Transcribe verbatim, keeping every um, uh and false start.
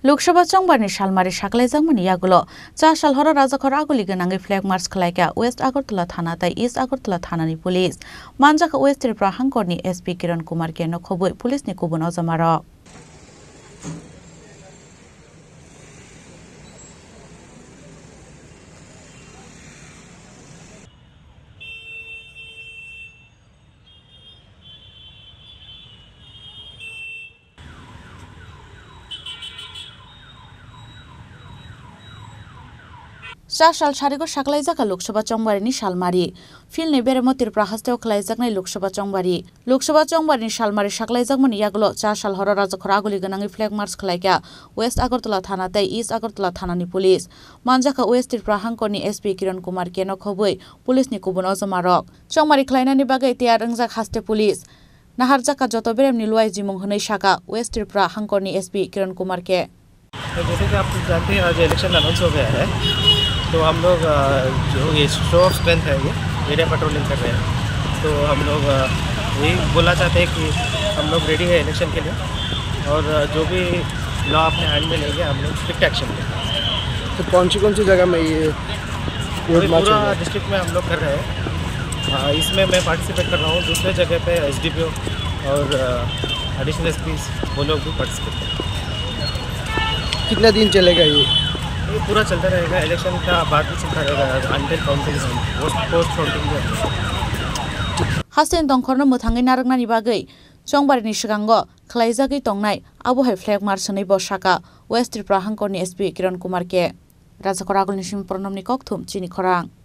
Lok Sabha chongbarni salmari saklaijakmani yagulo cha sal horo rajakhor aguli gwnangwi flag march khlaikha West Agartala thana tei East Agartala thanani police. Manjakha West Tripura hangkorni S P Kiran Kumar K no khobwi police ni kubun ojamarok. Cha sal sarigo saklaijakha Lok Sabha chongbarini salmari. Field ni beremo Tripura hasteo khlaijaknai Lok Sabha chongbari. Lok Sabha chongbarini salmari saklaijakmani yagulo cha sal horo rajakhor aguli gwnangwi flag march khlaikha West Agartala thana tei East Agartala thanani police. Manjakha West Tripura hangkorni S P Kiran Kumar K no khobwi police ni kubun ojamarok. Chongmari khlainani bagwi tiyar wngjak haste police. Naharjakha joto beremni luai jimung hwnwi sakha West Tripura hangkorni S P Kiran Kumar K. तो जैसे कि आप जानते हैं, आज election announce हो गया है, तो हम लोग, अ, जो ये शो ऑफ स्ट्रेंथ है, ये एरिया पेट्रोलिंग कर रहे हैं। तो हम लोग, अ, यही बोलना चाहते हैं कि हम लोग रेडी है इलेक्शन के लिए, और, अ, जो भी लॉ अपने हैंड में लेंगे, हम लोग स्ट्रिक्ट एक्शन लेंगे। तो कौन सी, कौन सी जगह में ये रोड अभी मार्च पूरा हो गया? डिस्ट्रिक्ट में हम लोग कर रहे हैं। अ, इसमें मैं पार्टिसिपेट कर रहा हूँ, दूसरे जगह पे एसडीपीओ और, अ, एडिशनल एसपी वो लोग भी पार्टिसिपेट कर रहे हैं। कितना दिन चलेगा ये? ये पूरा चलता रहेगा, इलेक्शन का बाद भी चलता रहेगा, until counting, post, post counting भी हम लोग। Hasteni tongkhorno mwthangwi narwknani bagwi chongbarini swkango khlaijagwi tongnai, abo hai flag march hwnwi bo sakha West Tripura hangkorni S P Kiran Kumar K. Rajakhor agulni simi Pranamni kokthum chini khorang.